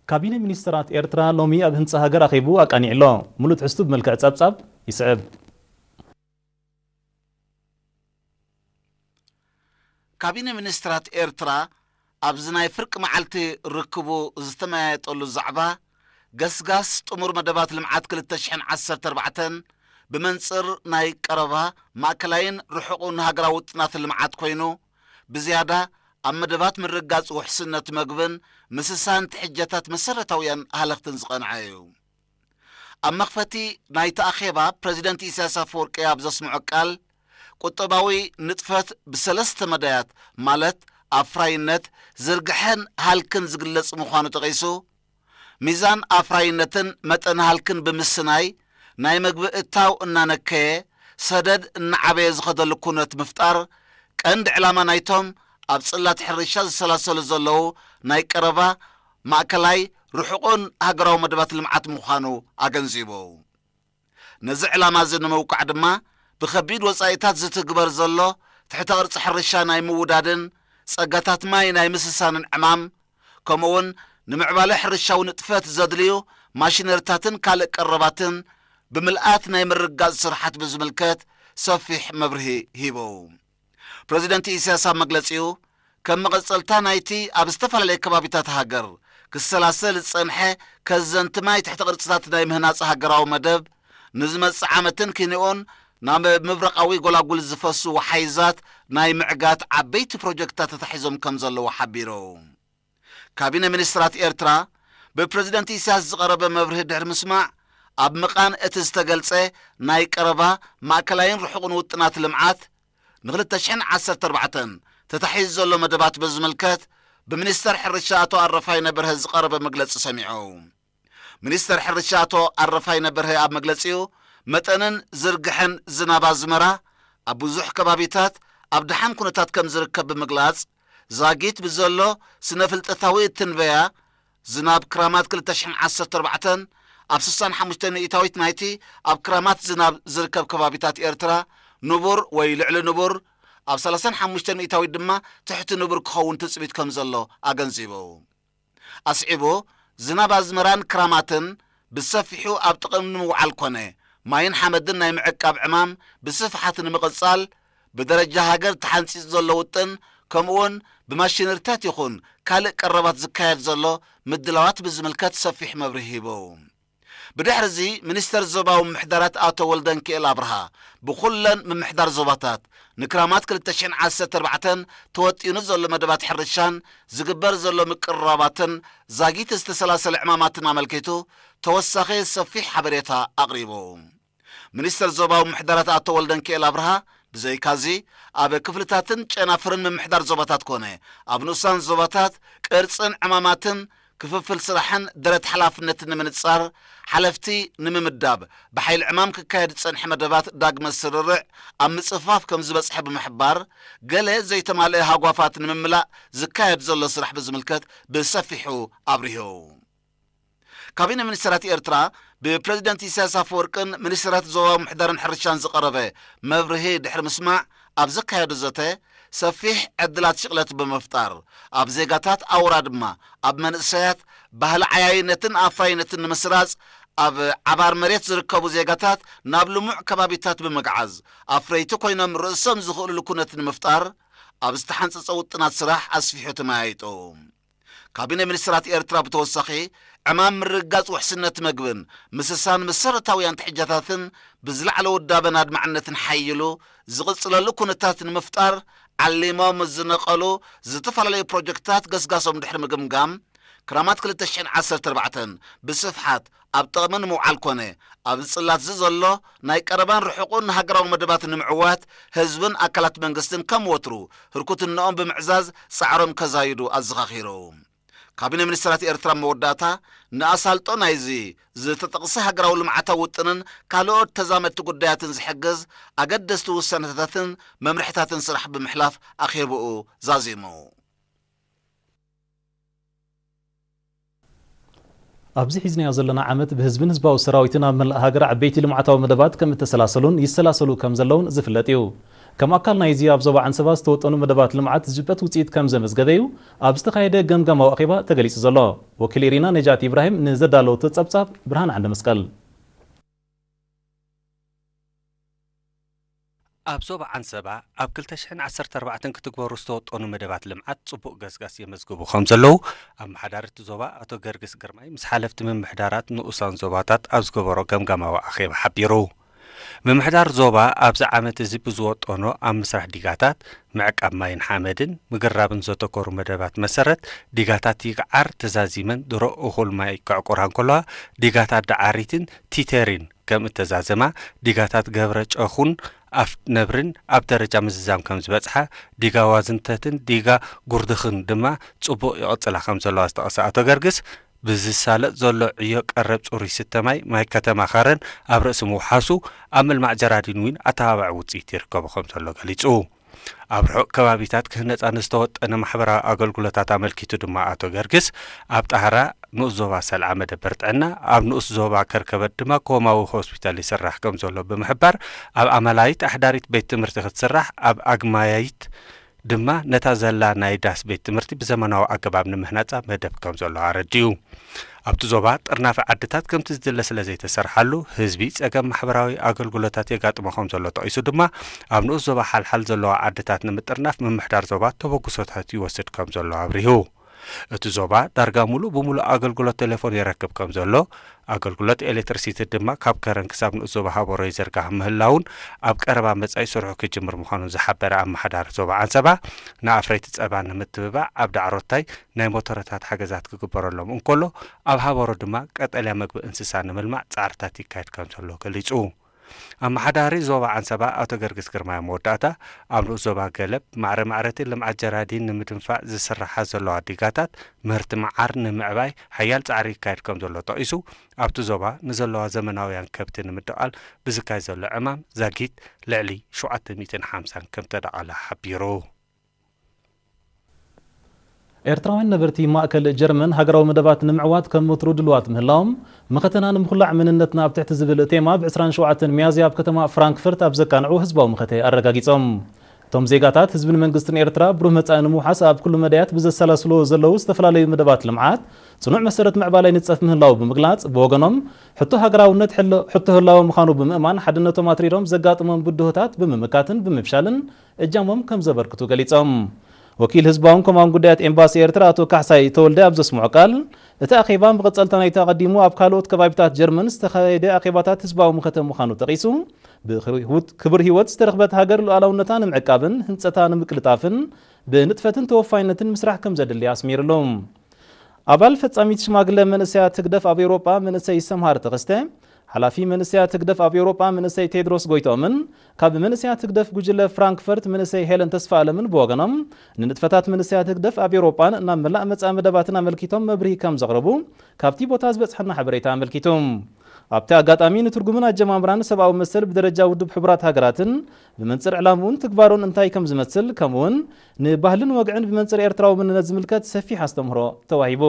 ካቢነ ሚኒስትራት ኤርትራ ሎሚ ኣብ ህንጻ ሃገር ኣኼቡ ኣቃኒዕሎ። ሙሉእ ትሕዝቱ ብመልክዕ ጸብጻብ ይስዕብ። ካቢነ ሚኒስትራት ኤርትራ ኣብዚ ናይ ፍርቂ መዓልቲ ርክቡ ዝተመያየጠሉ ዛዕባ፣ ገስጋስ ጥሙር መደባት ልምዓት ክልተ ሽሕን ዓሰርተ ኣርባዕተን ብመንጽር ናይ ቀረባ፣ ማእከላይን ርሑቕን ሃገራዊ ውጥናት ልምዓት ኮይኑ፣ ብዝያዳ ኣብ መደባት ምርግጋጽ ውሕስነት መግብን ምስሳን ትሕጀታት መሰረታውያን ሃለኽትን ዝቐንዐ እዩ። ኣብ መኽፈቲ ናይቲ ኣኼባ፣ ፕረዚደንት ኢሳያስ ኣፈወርቂ ኣብ ዘስምዖ ቃል፣ ቁጠባዊ ንጥፈት ብሰለስተ መዳያት፣ ማለት ኣፍራይነት፣ ዝርግሐን ሃልክን ዝግለጽ ምዃኑ ጠቒሱ፣ ሚዛን ኣፍራይነትን መጠን ሃልክን ብምስናይ፣ ናይ መግቢ እታው እናነከየ፣ ሰደድ እናዓበየ ዝኸደሉ ኩነት ምፍጣር፣ ቀንዲ ዕላማ ናይቶም ኣብ ጽላት ሕርሻ ዝሰላሰሉ ዘለዉ ናይ ቀረባ፣ ማእከላይ፣ ርሑቕን ሃገራዊ መደባት ልምዓት ምዃኑ ኣገንዚቡ። ነዚ ዕላማ እዚ ንምውቃዕ ድማ፣ ብኸቢድ ወጻኢታት ዝትግበር ዘሎ ትሕተ ቅርጺ ሕርሻ ናይ ምውዳድን ጸጋታት ማይ ናይ ምስሳንን ዕማም፣ ከምኡውን ንምዕባለ ሕርሻዊ ንጥፈት ዘድልዩ ማሽነሪታትን ካልእ ቀረባትን ብምልኣት ናይ ምርግጋጽ ስራሓት ብዝምልከት ሰፊሕ መብርሂ ሂቡ። ፕረዚደንት ኢሳያስ ኣብ መግለጺኡ፣ ከም መቐጸልታ ናይቲ ኣብ ዝተፈላለየ ከባቢታት ሃገር ክሰላሰል ዝጸንሐ ከዘንቲ ማይ ትሕተ ቅርጽታት ናይ ምህናጽ ሃገራዊ መደብ፣ ንዝመጽእ ዓመትን ኪንዮኡን ናብ ምብራቓዊ ጎላጉል ዝፈሱ ወሓይዛት ናይ ምዕጋት ዓበይቲ ፕሮጀክትታት ተታሒዞም ከም ዘለዉ ሓቢሩ። ካቢነ ሚኒስትራት ኤርትራ ብፕረዚደንት ኢሳያስ ዝቐረበ መብርሂ ድሕሪ ምስማዕ፣ ኣብ ምቓን እቲ ዝተገልጸ ናይ ቀረባ፣ ማእከላይን ርሑቕን ውጥናት ልምዓት ንክልተ ሽሕን ዓሰርተ ኣርባዕተን ተታሒዙ ዘሎ መደባት ብዝምልከት፣ ብሚኒስተር ሕርሻ ኣቶ ኣረፋይነ በርሀ ዝቐረበ መግለጺ ሰሚዑ። ሚኒስተር ሕርሻ ኣቶ ኣረፋይነ በርሀ ኣብ መግለጺኡ፣ መጠንን ዝርግሐን ዝናብ ኣዝመራ ኣብ ብዙሕ ከባቢታት ኣብ ደሓን ኩነታት ከም ዝርከብ ብምግላጽ፣ ዛጊት ብዘሎ ስነ ፍልጠታዊ ትንበያ፣ ዝናብ ክራማት ክልተ ሽሕን ዓሰርተ ኣርባዕተን ኣብ ስሳን ሓሙሽተ ሚእታዊት ናይቲ ኣብ ክራማት ዝናብ ዝርከብ ከባቢታት ኤርትራ ንቡር ወይ ልዕሊ ንቡር፣ ኣብ ሰላሳን ሓሙሽተ ሚእታዊት ድማ ትሕቲ ንቡር ክኸውን ትጽቢት ከም ዘሎ ኣገንዚቡ። ኣስዒቡ፣ ዝናብ ኣዝመራን ክራማትን ብሰፊሑ ኣብ ጥቕሚ ንምውዓል ኮነ፣ ማይን ሓመድን ናይ ምዕቃብ ዕማም ብስፍሓት ንምቕጻል፣ ብደረጃ ሃገር ተሓንጺጹ ዘሎ ውጥን፣ ከምኡውን ብማሽነሪታት ይኹን ካልእ ቀረባት ዝካየድ ዘሎ ምድላዋት ብዝምልከት ሰፊሕ መብርሂ ሂቡ። ብድሕሪ እዚ፣ ሚኒስተር ዞባዊ ምምሕዳራት ኣቶ ወልደንኪኤል ኣብርሃ፣ ብኹለን ምምሕዳር ዞባታት ንክራማት ክልተ ሽሕን ዓሰርተ ኣርባዕተን ተወጢኑ ዘሎ መደባት ሕርሻን ዝግበር ዘሎ ምቅርራባትን ዛጊት ዝተሰላሰለ ዕማማትን ኣመልኪቱ ተወሳኺ ሰፊሕ ሓበሬታ ኣቕሪቡ። ሚኒስተር ዞባዊ ምምሕዳራት ኣቶ ወልደንኪኤል ኣብርሃ፣ ብዘይካዚ፣ ኣብ ክፍልታትን ጨናፍርን ምምሕዳር ዞባታት ኮነ ኣብ ንኡሳን ዞባታት ቅርጽን ዕማማትን ክፍፍል ስራሕን ደረት ሓላፍነትን ንምንጻር፣ ሓለፍቲ ንምምዳብ፣ ብሓይሊ ዕማም ክካየድ ዝጸንሐ መደባት ዳግመ ስርርዕ ኣብ ምጽፋፍ ከም ዝበጽሐ ብምሕባር፣ ገለ ዘይተማልአ ሃጓፋት ንምምላእ ዝካየድ ዘሎ ስራሕ ብዝምልከት ብሰፊሑ ኣብሪሁ። ካቢነ ሚኒስተራት ኤርትራ ብፕረዚደንት ኢሳያስ ኣፈወርቅን ሚኒስተራት ዞባዊ ምምሕዳርን ሕርሻን ዝቐረበ መብርሂ ድሕሪ ምስማዕ ኣብ ዘካየዶ ዘተ፣ ሰፊሕ ዕድላት ሽቕለት ብምፍጣር፣ ኣብ ዜጋታት ኣውራ ድማ ኣብ መንእሰያት ባህሊ ዓያይነትን ኣፍራይነትን ንምስራጽ፣ ኣብ ዓባር መሬት ዝርከቡ ዜጋታት ናብ ልሙዕ ከባቢታት ብምግዓዝ፣ ኣፍረይቲ ኮይኖም ርእሶም ዝኽእሉሉ ኩነት ንምፍጣር፣ ኣብ ዝተሓንጸጸ ውጥናት ስራሕ ኣስፊሑ ተመያይጡ። ካቢነ ሚኒስትራት ኤርትራ ብተወሳኺ፣ ዕማም ምርግጋጽ ውሕስነት መግብን ምስሳን መሰረታውያን ትሕጃታትን ብዝለዓለ ውዳበን ኣድማዕነትን ሓይሉ ዝቕጽለሉ ኩነታት ንምፍጣር ዓሊሞም ዝነቐሉ ዝተፈላለዩ ፕሮጀክትታት ገስጋሶም ድሕሪ ምግምጋም፣ ክራማት ክልተ ሽሕን ዓሰርተ ኣርባዕተን ብስፍሓት ኣብ ጥቕሚ ንምውዓል ኮነ፣ ኣብዚ ጽላት እዚ ዘሎ ናይ ቀረባን ርሑቕን ሃገራዊ መደባት ንምዕዋት፣ ህዝብን ኣካላት መንግስትን ከም ወትሩ ህርኩትናኦም ብምዕዛዝ ጻዕሮም ከዛይዱ ኣዘኻኺሩ። ካቢነ ሚኒስትራት ኤርትራ ኣብ መወዳእታ፣ ንኣሳልጦ ናይዚ ዝተጠቕሰ ሃገራዊ ልምዓታዊ ውጥንን ካልኦት ተዛመድቲ ጉዳያትን ዝሕግዝ ኣገደስቲ ውሳነታትን መምርሕታትን ስራሕ ብምሕላፍ ኣኼብኡ ዛዚሙ። ኣብዚ ሒዝናዮ ዘለና ዓመት ብህዝብን ህዝባዊ ሰራዊትን ኣብ መላእ ሃገር ዓበይቲ ልምዓታዊ መደባት ከም እተሰላሰሉን ይሰላሰሉ ከም ዘለውን ዝፍለጥ እዩ። ከም ኣካል ናይዚ ኣብ ዞባ ዓንሰባ ዝተወጠኑ መደባት ልምዓት ዝጭበጥ ውፅኢት ከም ዘመዝገበ እዩ ኣብ ዝተኻየደ ገምጋማዊ ኣኼባ ተገሊጹ ዘሎ። ወኪል ኢሪና ነጃት ኢብራሂም ንዘዳለወቶ ጸብጻብ ብርሃን ዓንደ መስቀል። ኣብ ዞባ ዓንሰባ ኣብ ክልተ ሽሕን ዓሰርተ ኣርባዕተን ክትግበሩ ዝተወጠኑ መደባት ልምዓት ጽቡቕ ገስጋስ የመዝግቡ ከም ዘለዉ ኣመሓዳሪ እቲ ዞባ ኣቶ ገርግስ ግርማይ ምስ ሓለፍቲ ምምሕዳራት ንኡሳን ዞባታት ኣብ ዝገበሮ ገምጋማዊ ኣኼባ ሓቢሩ። ምምሕዳር ዞባ ኣብዚ ዓመት እዚ ብዝወጠኖ ኣብ ምስራሕ ዲጋታት፣ ምዕቃብ ማይን ሓመድን፣ ምግራብን ዘተኮሩ መደባት መሰረት፣ ዲጋታት ይግዓር ተዛዚመን ድሮ እኹል ማይ ከዕቁራ እንከለዋ፣ ዲጋታት ደዓሪትን ቲተሪን ከም እተዛዘማ፣ ዲጋታት ገብረ ጨኹን ኣፍ ነብርን ኣብ ደረጃ ምዝዛም ከም ዝበጽሓ፣ ዲጋ ዋዝንተትን ዲጋ ጉርድኽን ድማ ጽቡቕ ይቕጽላ ከም ዘለዋ ዝጠቐሰ ኣቶ ገርግስ፣ ብዝሳለጥ ዘሎ ዕዮ ቀረብ ጽሩይ ስተ ማይ፣ ማይ ከተማ ኸረን ኣብ ርእሲ ምውሓሱ፣ ኣብ ምልማዕ ጀራዲን እውን ኣተባባዒ ውጽኢት ይርከቦ ከም ዘሎ ገሊጹ። ኣብ ርሑቕ ከባቢታት ክህነጻ ንዝተወጠነ ማሕበራዊ ኣገልግሎታት ኣመልኪቱ ድማ ኣቶ ገርግስ፣ ኣብ ጣህራ ንኡስ ዞባ ሰልዓ መደበር ጥዕና፣ ኣብ ንኡስ ዞባ ከርከበት ድማ ኮማዊ ሆስፒታል ይስራሕ ከም ዘሎ ብምሕባር፣ ኣብ ኣማላይት ኣሕዳሪት ቤት ትምህርቲ ክትስራሕ፣ ኣብ ኣግማያይት ድማ ነታ ዘላ ናይ ዳስ ቤት ትምህርቲ ብዘመናዊ ኣገባብ ንምህናጻ መደብ ከም ዘሎ ኣረዲኡ። ኣብቲ ዞባ ጥርናፈ ዓድታት ከምቲ ዝድለ ስለ ዘይተሰርሓሉ፣ ህዝቢ ጸገም ማሕበራዊ ኣገልግሎታት የጋጥሞ ከም ዘሎ ጠቒሱ ድማ፣ ኣብ ንኡስ ዞባ ሓልሓል ዘለዋ ዓድታት ንምጥርናፍ ምምሕዳር ዞባ ተበግሶታት ይወስድ ከም ዘሎ ኣብሪሁ። እቲ ዞባ ዳርጋ ሙሉእ ብምሉእ ኣገልግሎት ቴሌፎን የረክብ ከም ዘሎ፣ ኣገልግሎት ኤሌክትሪሲቲ ድማ ካብ ከረን ክሳብ ንኡስ ዞባ ሃበሮ ይዝርጋሕ ምህላውን፣ ኣብ ቀረባ መጻኢ ስርሑ ክጅምር ምዃኑን ዝሓበረ ኣመሓዳሪ ዞባ ዓንሰባ፣ ንኣፍረይቲ ጸባ ንምትብባዕ ኣብ ዳዕሮታይ ናይ ሞተረታት ሓገዛት ክግበረሎም እንከሎ፣ ኣብ ሃበሮ ድማ ቀጠልያ መግቢ እንስሳ ንምልማዕ ጻዕርታት ይካየድ ከም ዘሎ ገሊጹ። ኣመሓዳሪ ዞባ ዓንሰባ ኣቶ ገርግስ ግርማይ ኣብ መወዳእታ፣ ኣብ ንኡስ ዞባ ገለብ ማዕረ ማዕረቲ ልምዓት ጀራዲን ንምድንፋዕ ዝስራሓ ዘለዋ ዲጋታት ምህርቲ መዓር ንምዕባይ ሓያል ጻዕሪ ይካየድ ከም ዘሎ ጠቒሱ፣ ኣብቲ ዞባ ንዘለዋ ዘመናውያን ከብቲ ንምድቓል ብዝካየድ ዘሎ ዕማም ዛጊት ልዕሊ ሸውዓተ ሚእትን ሓምሳን ከም ተዳቐለ ሓቢሩ። ኤርትራውያን ነበርቲ ማእከል ጀርመን ሃገራዊ መደባት ንምዕዋት ከም ወትሩ ድልዋት ምህላዎም፣ መኸተና ንምኹላዕ መንነትና ኣብ ትሕቲ ዝብል ቴማ ብ ዕስራን ሸውዓተን ሚያዝያ ኣብ ከተማ ፍራንክፈርት ኣብ ዘቃንዑ ህዝባዊ መኸተ ኣረጋጊጾም። እቶም ዜጋታት ህዝብን መንግስትን ኤርትራ ብሩህ መጻኢ ንምውሓስ ኣብ ኩሉ መዳያት ብዘሰላስልዎ ዘለዉ ዝተፈላለዩ መደባት ልምዓት ጽኑዕ መሰረት ምዕባለ ይንጸፍ ምህላዉ ብምግላጽ፣ ብወገኖም ሕቶ ሃገራውነት ሕሎ-፣ ሕቶ ህላወ ምዃኑ ብምእማን ሓድነቶም ኣትሪሮም ዘጋጥሞም ብድሆታት ብምምካትን ብምፍሻልን እጃሞም ከም ዘበርክቱ ገሊጾም። ወኪል ህዝባውን ኮማውን ጉዳያት ኤምባሲ ኤርትራ ኣቶ ካሕሳይ ተወልደ ኣብ ዘስምዖ ቃል፣ እቲ ኣኼባ መቐጸልታ ናይቲ ኣቐዲሙ ኣብ ካልኦት ከባቢታት ጀርመን ዝተኻየደ ኣኼባታት ህዝባዊ መኸተ ምዃኑ ጠቒሱ፣ ብክቡር ህይወት ዝተረኽበት ሃገር ሉዓላውነታ ንምዕቃብን ህንጸታ ንምቅልጣፍን ብንጥፈትን ተወፋይነትን ምስራሕ ከም ዘድሊ ኣስሚርሉ። ኣባል ፈጻሚት ሽማግለ መንእሰያት ህግደፍ ኣብ ኤውሮጳ መንእሰይ ሰምሃር ተኸስተ፣ ሓላፊ መንእሰያት ህግደፍ ኣብ ኤውሮጳ መንእሰይ ቴድሮስ ጎይቶምን ካብ መንእሰያት ህግደፍ ጉጅለ ፍራንክፈርት መንእሰይ ሄለን ተስፋ ኣለምን ብወገኖም፣ ንንጥፈታት መንእሰያት ህግደፍ ኣብ ኤውሮጳን ናብ መላእ መጻኢ መደባትን ኣመልኪቶም መብርሂ ከም ዘቕረቡ ካብቲ ቦታ ዝበጽሐና ሓበሬታ ኣመልኪቱ። ኣብቲ ኣጋጣሚ ንትርጉምን ኣጀማምራን ሰብኣዊ መሰል ብደረጃ ውድብ ሕቡራት ሃገራትን ብመንጽር ዕላምኡን ትግባሩን እንታይ ከም ዝመስል፣ ከምኡውን ንባህልን ወግዕን ብመንጽር ኤርትራዊ መንነት ዝምልከት ሰፊሕ ኣስተምህሮ ተዋሂቡ።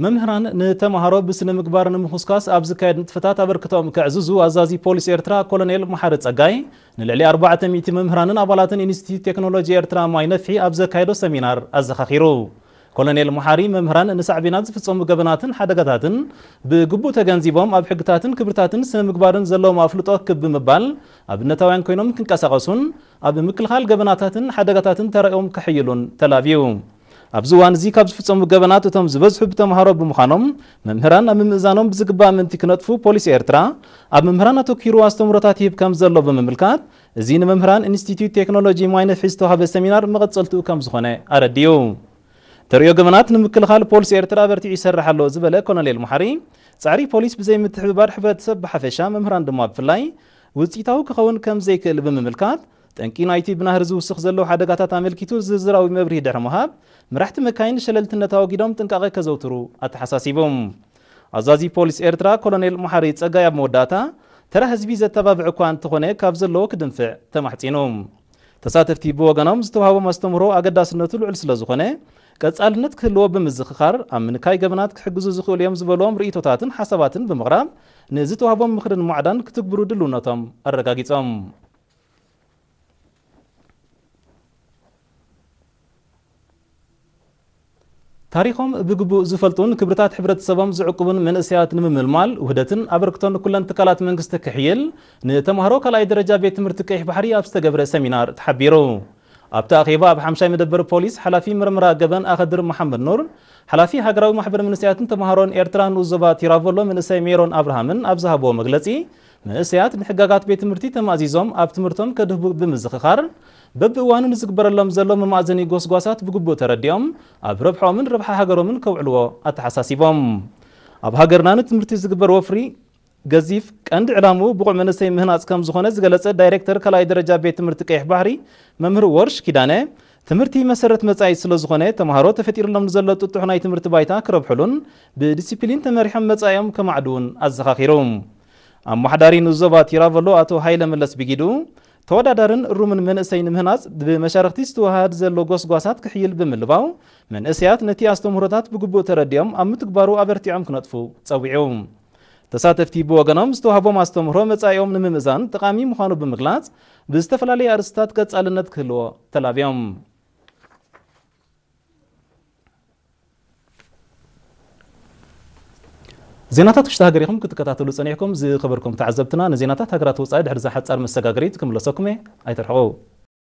መምህራን ንተምሃሮ ብስነ ምግባር ንምኹስኳስ ኣብ ዝካየድ ንጥፈታት ኣበርክቶኦም ከዕዝዙ ኣዛዚ ፖሊስ ኤርትራ ኮሎኔል መሓሪ ጸጋይ ንልዕሊ ኣርባዕተ ሚእቲ መምህራንን ኣባላትን ኢንስቲትዩት ቴክኖሎጂ ኤርትራ ማይ ነፍሒ ኣብ ዘካየዶ ሰሚናር ኣዘኻኺሩ። ኮሎኔል መሓሪ መምህራን ንሳዕቤናት ዝፍጸሙ ገበናትን ሓደጋታትን ብግቡእ ተገንዚቦም ኣብ ሕግታትን ክብርታትን ስነ ምግባርን ዘለዎም ኣፍልጦ ክብ ብምባል ኣብነታውያን ኮይኖም ክንቀሳቐሱን ኣብ ምክልኻል ገበናታትን ሓደጋታትን ተራኦም ከሕይሉን ተላብዩ። ኣብዚ እዋን እዚ ካብ ዝፍጸሙ ገበናት እቶም ዝበዝሑ ብተምሃሮ ብምዃኖም፣ መምህራን ኣብ ምምእዛኖም ብዝግባእ ምእንቲ ክነጥፉ ፖሊስ ኤርትራ ኣብ መምህራን ኣተኲሩ ኣስተምህሮታት ይህብ ከም ዘሎ ብምምልካት፣ እዚ ንመምህራን ኢንስቲትዩት ቴክኖሎጂ ማይ ነፍሒ ዝተዋህበ ሰሚናር መቐጸልትኡ ከም ዝኾነ ኣረዲኡ። ተርእዮ ገበናት ንምክልኻል ፖሊስ ኤርትራ ኣበርቲዑ ይሰርሕ ኣሎ ዝበለ ኮሎኔል መሓሪ፣ ጻዕሪ ፖሊስ ብዘይ ምትሕብባር ሕብረተሰብ ብሓፈሻ መምህራን ድማ ብፍላይ ውጽኢታዊ ክኸውን ከም ዘይክእል ብምምልካት፣ ጠንቂ ናይቲ ብናህሪ ዝውስኽ ዘለዉ ሓደጋታት ኣመልኪቱ ዝርዝራዊ መብርሂ ድሕሪ ምሃብ፣ መራሕቲ መካይን ሸለልትነት ኣወጊዶም ጥንቃቐ ከዘውትሩ ኣተሓሳሲቡ። ኣዛዚ ፖሊስ ኤርትራ ኮሎኔል መሓሪ ጸጋይ ኣብ መወዳእታ፣ ተራ ህዝቢ ዘተባብዕ እኳ እንተኾነ ካብ ዘለዎ ክድንፍዕ ተማሕጺኑ። ተሳተፍቲ ብወገኖም ዝተዋህቦም ኣስተምህሮ ኣገዳስነቱ ልዑል ስለ ዝኾነ ቀጻልነት ክህልዎ ብምዝኽኻር ኣብ ምንካይ ገበናት ክሕግዙ ዝኽእሉ እዮም ዝበሎም ርእይቶታትን ሓሳባትን ብምቕራብ ንዝተዋህቦም ምኽርን ማዕዳን ክትግብሩ ድልውነቶም ኣረጋጊጾም። ታሪኾም ብግቡእ ዝፈልጡን ክብርታት ሕብረተሰቦም ዝዕቅቡን መንእሰያት ንምምልማል ውህደትን ኣበርክቶን ኩለን ትካላት መንግስቲ ክሕይል ንተምሃሮ ካልኣይ ደረጃ ቤት ትምህርቲ ቀይሕ ባሕሪ ኣብ ዝተገብረ ሰሚናር ተሓቢሩ። ኣብቲ ኣኼባ ኣብ ሓምሻይ መደበር ፖሊስ ሓላፊ ምርመራ ገበን ኣኸድር መሓመድ ኑር፣ ሓላፊ ሃገራዊ ማሕበር መንእሰያትን ተምሃሮን ኤርትራ ንኡስ ዞባ ቲራቮሎ መንእሰይ ሜሮን ኣብርሃምን ኣብ ዝሃብዎ መግለጺ፣ መንእሰያት ንሕጋጋት ቤት ትምህርቲ ተማእዚዞም ኣብ ትምህርቶም ከድህቡ ብምዝኽኻር፣ በብእዋኑ ንዝግበረሎም ዘሎ መማእዘኒ ጎስጓሳት ብግቡእ ተረዲኦም ኣብ ረብሓኦምን ረብሓ ሃገሮምን ከውዕልዎ ኣተሓሳሲቦም። ኣብ ሃገርና ንትምህርቲ ዝግበር ወፍሪ ገዚፍ ቀንዲ ዕላምኡ ብቑዕ መንእሰይ ምህናጽ ከም ዝኾነ ዝገለጸ ዳይሬክተር ካልኣይ ደረጃ ቤት ትምህርቲ ቀይሕ ባሕሪ መምህር ወርሽ ኪዳነ፣ ትምህርቲ መሰረት መጻኢ ስለ ዝኾነ ተምሃሮ ተፈጢርሎም ንዘሎ ጥጡሕ ናይ ትምህርቲ ባይታ ክረብሕሉን ብዲሲፕሊን ተመሪሖም መጻኢኦም ከማዕድውን ኣዘኻኺሩ። ኣመሓዳሪ ንዞባ ቲራቨሎ ኣቶ ሃይለ መለስ ቢጊዱ፣ ተወዳዳርን እሩምን መንእሰይ ንምህናጽ ብመሻርኽቲ ዝተዋሃድ ዘሎ ጎስጓሳት ክሕይል ብምልባው፣ መንእሰያት ነቲ ኣስተምህሮታት ብግቡእ ተረዲኦም ኣብ ምትግባሩ ኣበርቲዖም ክነጥፉ ጸዊዑ። ተሳተፍቲ ብወገኖም ዝተዋህቦም ኣስተምህሮ መጻኢኦም ንምምእዛን ጠቓሚ ምዃኑ ብምግላጽ፣ ብዝተፈላለየ ኣርእስታት ቀጻልነት ክህልዎ ተላብዮም። ዜናታት ውሽጢ ሃገር ኢኹም ክትከታተሉ ጸኒሕኩም። ዝኸበርኩም ተዓዘብትና፣ ንዜናታት ሃገራት ወጻኢ ድሕሪ እዛ ሓጻር መሰጋገሪት ክምለሰኩም እየ። ኣይትርሕቑ።